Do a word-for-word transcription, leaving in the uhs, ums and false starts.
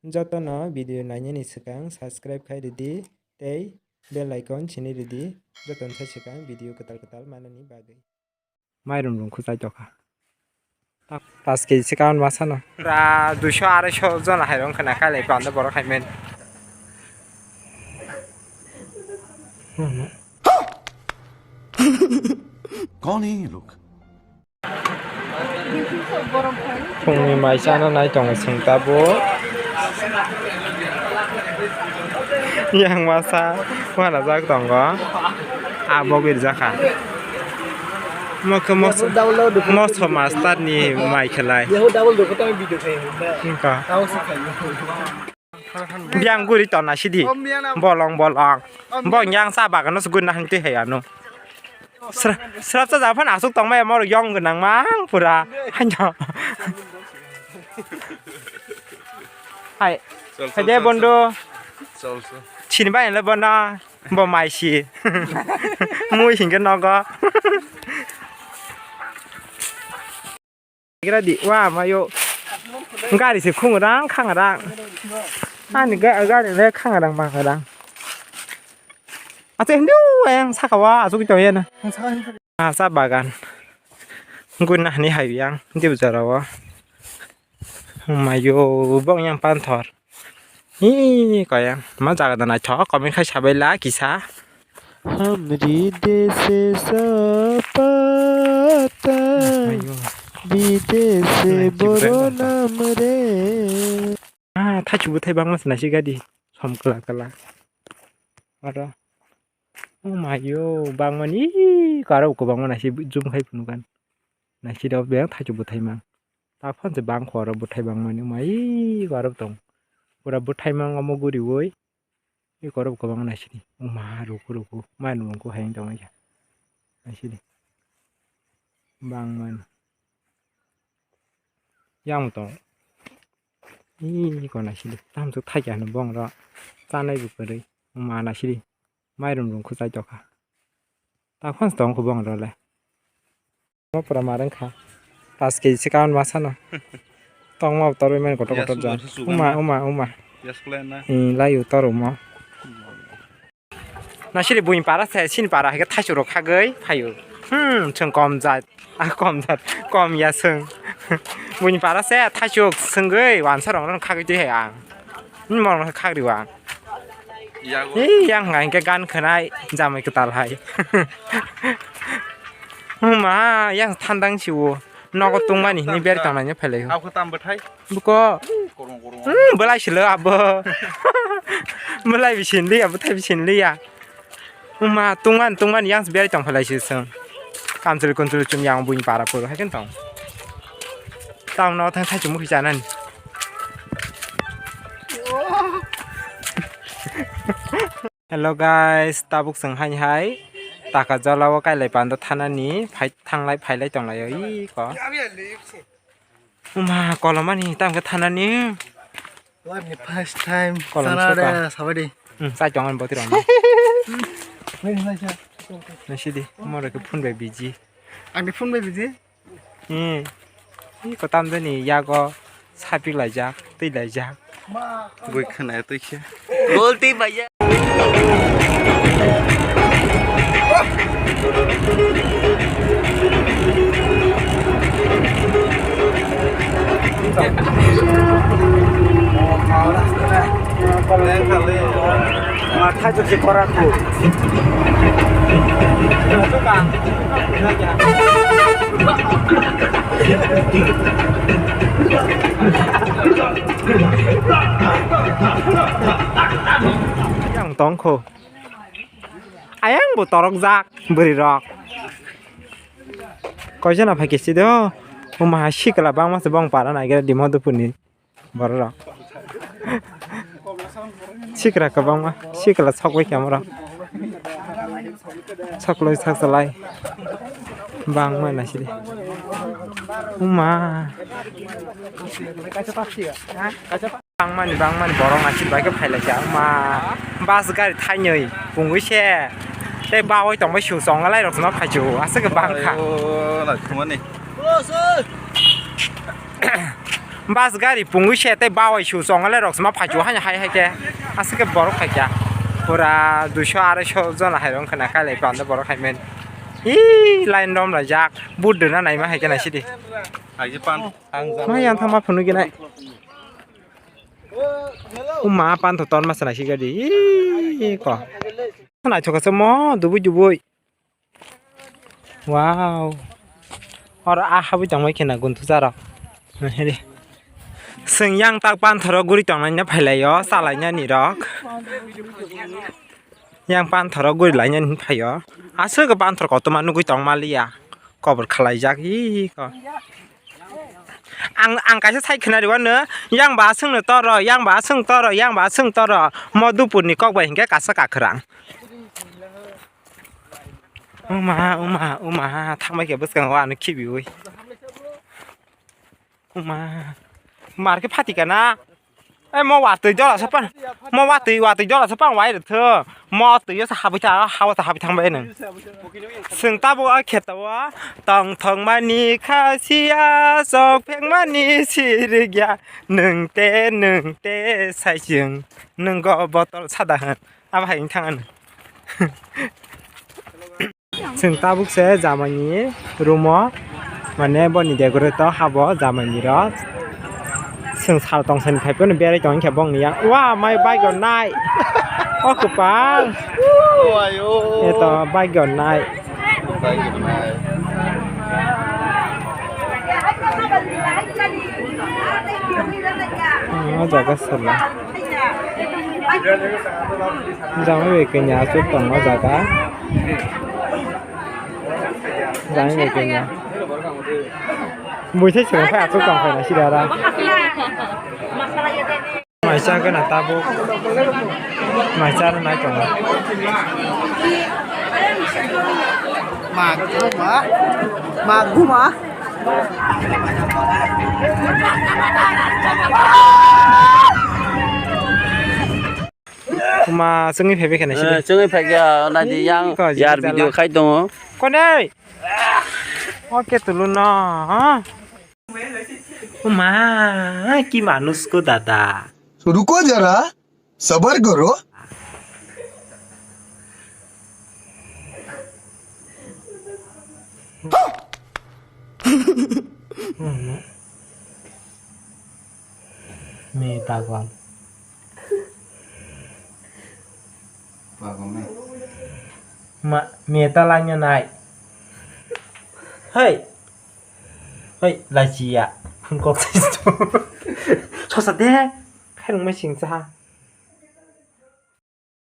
Jotono video nainani swkang subscribe khai ridi tei bell icon sini ridi, jotono sai swkang video kwtal kwtal manani bagwi. Mairum rung khwchai tokha. Paanch kg se kawan masano. Pura duiso arai so jona hai rong khna khailai panda borok hai men. कौन है ये लोग? Phungni mai chana nai tongo chwng tabuk. Yang masa uanajak tongo. Abo birjakha. Mokhe mos-, moso master ni mai khlai. Wngkha. Biyang guri tona sidi. Bolong bolong. Bo yang sa bagano se guri na hangtwi hai ano. Sra-, srapsa japhano aswk tongmaya morok yong gwnang mang pura. Haino. Hai. Chol, chol, hai de chol, bondo. Chol, chol. Chini bai le bono. Bo mai si. Mui hingke nogo. Gira di, wa, mayo. Gari se khung rang, khang rang. Ani ga-, gari le khang rang, bang rang. Ate hindu yang saka wa, asuk to yana. Ah, sa bagan. Gun na ni hai yang, di bujara wa. Mayo, bong yang panthor. Hi, kaya, ma jaga da naithok, comment khai sabai la kisa. Hamri dese sapata, bidese boro namre. Ah, thachu bwthai bangma se naisi gadi, som kla kla. Aro, oh mayo, bangmani, karo ko bangma naisi zoom khai phunu kan. Naisi da bang thachu bwthai mang. Ta phone se bang khoro bwthai bangmani, oh mai, karo tong. Pura bwthai mang omo guri woi. Eko rok kwbangma naisidi. Wngma ruku ruku. Mai nungkuk hai wng tongmani khe. Naisidi. Bangmani. Yang tong. Ih, eko naisidi. Tamsok thaikya hwnwi bong rok. Chanai bo kwrwi. Wngma naisidi. Mairum rung khwchai tokha. Takhon se tong khe bong rok le. Mo pura ma rwngkha. Paanch kg se kawan masano. Tongma bo torwi mani kotor kotor jang. Uma, uma, uma. Layu toromo. Nasiri buini para se, sini para hai khe thaichuk rok khagwi phaio. Hmm, chwng kom jat. Ah, kom jat. Kom ya chwng. Buini para se thaichuk swngwi wansa rok khagwi twi hai ang. Hmm, moro khagri ang. Yago. Ei, yang hwnka hinkhe gan khwnai jamai kwtal hai. Ma, yang thandang siwo. Nogo tungmani hini ber tongnaino phelai. Abo tam bwthai. Buko. Korong korong. Hmm, belai silo abo. Belai bisin liya, bwthai bisin liya. Ma, tungman, tungman yang ber tong phelai si sung. Kamchil kunchil chum yang buini para puro hai ken tong. Tang no thang thai chumuk chanani. Hello guys, tabuk chwng hai hai taka jala o kailai pando thanani phai thanglai phailai tonglaio iko. Uma kolomani tamkhe thanani. Life ni first time. Kolom sana soka. De sabadi. Hmm, sai tongan boti rong. Naisidi, moro ke phone bai busy. Ani phone bai busy. Hmm. Iko tamjani yago sapik laijak, twi laijak. Bui khna twi khe. Golti bhaiya. Matha jodi koraku. Yang tongkho. Ayang bo torok jak bwrwi rok. Koijana phai kisi do. Uma sikla bangma se bong para nai gira dimo dupuni. Borok rok. Sikra kwbangma, sikla sokbai khe amorok. Sokloi saksalai. Bangma naisidi. Uma. Bangmani, bangmani borok naisidi bai khe phailai kha. Uma. Bus gari thainwi pungwi se. Tei bawi tongbai su chongalai rok no phaichu. Aswk bang kha. Ayo, naithumani. Bus gari pungwi se tei bawai su chongle rok sma phaichu haino hai hai khe aswk khe borok phaikha pura duisho arai sho jona hai rok wngkha na khailai panda borok hai men. Ih, line rom laijak but dwna naima hai khe naisidi. Hai je pan. Ma yang thangma phunuk gwnai. Uma pan tho ton ma sanai si gadi. Ih, ko. Naithok khe mo dubui dubui. Wow. Oro a habwi tongmai khena guntu jaro. Hede. Chwng yang tak panthoro guri tongnai phailai o chalainani rok. Yang panthoro guri lainani phaio. Aswk panthor kotorma nugui tongmaliya. Kobor khalaijak hi ko. Ang, ang kaisa sai khwnari wano, yang ba aswkno toro, yang ba aswk toro, yang ba aswk toro. Mo dupurni kok bai hinkhe kasa kakhwrang. Uma, uma, uma, thangbai khe bwskango ano khibiwi. Uma, mar khe phati kana? Ei mo watwi dola sapan, mo watwi, watwi dola sapan wai rwthu. Mo twi sa habwi tha, hawa sa habwi thangbai nang. Chwng tabuk a kheto o tong thongmani kha siya, sok phengmani sirigya. Nwng te, nwng te, sai chwng, nwng go botol sada hwn. Abo hai wng thang ano. Chwng tabuk se jamaini room o, mane boni decorate o habo jamaini rok. Chwng sal tong sani phai phano berai tong khe bongni yang. Wa mai bike rok nai. O kwpal. Eto bike rok nai. O jaga sala. Jang bai kanya aswk tongo jaga. Jang bai kanya. Buisai sirang phai aswk tong phai na sida ra. Maisa gana tabuk. Maisa na nai tongo. Maguma. Maguma. Kuma chwngwi phaibai khana sini. Eh, chwngwi phaikha, naidi yang ko, yar jala. Video khai tongo. Konei. Oke tulu no, ha? Kuma, ki manush ko dada. रुको जरा, सबर करो। Me pagol. Pagol me. Ma, me ta lanya nai. Hei. Hei, lachi ya. Phun kok sai to. Sosa de. Khairung me sing cha.